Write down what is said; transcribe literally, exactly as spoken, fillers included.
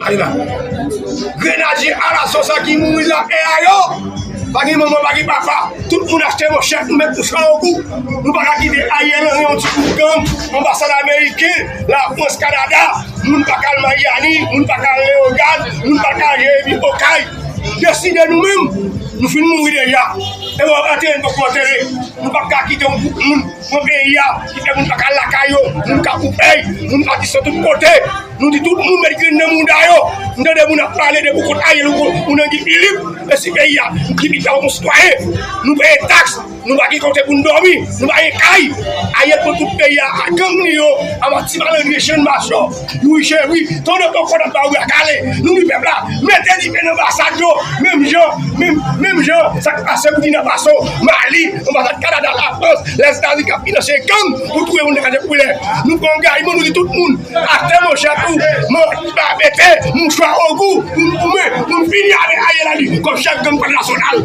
Ay la. Grenadye alaso sa ki mouri la e a yo. Pa gen manman, pa gen papa. Tout moun achte manchèt, nou met mouchwa Ogou. Nou pa ka kite Ariel nan yon ti gwoup gang, anbasad ameriken, Lafrans, Kanada. Moun pa ka al Miami, moun pa ka al Leyogàn, moun pa ka al Jeremi, Okay. Deside nou menm, nou fin mouri deja. E w ap antere, nou poko antere. Nou p ap ka kite yon gwoup moun pran peyi a, ki fè moun pa ka al lakay yo, moun ka koupèy, moun pati sot tout kote. Nou di tout moun met grenn nan mouda yo. M tande moun ap pale de pou kont Ariel ou, ou nan Guy Philippe, e si peyi a, Guy Philippe pa yon sitwayen. Nou peye taks, nou pa gen kote pou n dòmi, nou pa gen kay. Ariel pran tout peyi a, a gang li yo, a ti malandren chenn machò. Nou riche wi, tande poko n ap ba ou a kale. Nou di pèp la, mete dife nan anbasad yo, menm jan, menm, menm jan sa k pase Burkina Faso, Mali, anbasad Kanada, Lafrans, Lèzetazini k ap finanse gang pou touye moun nan katye popilè. Nou pran angajman, nou di tout moun, achte manchèt ou, manchèt pa pete, mouchwa Ogou, pou nou goumen, pou nou fini avèk Ariel Henry kòm chèf gang panasyonal.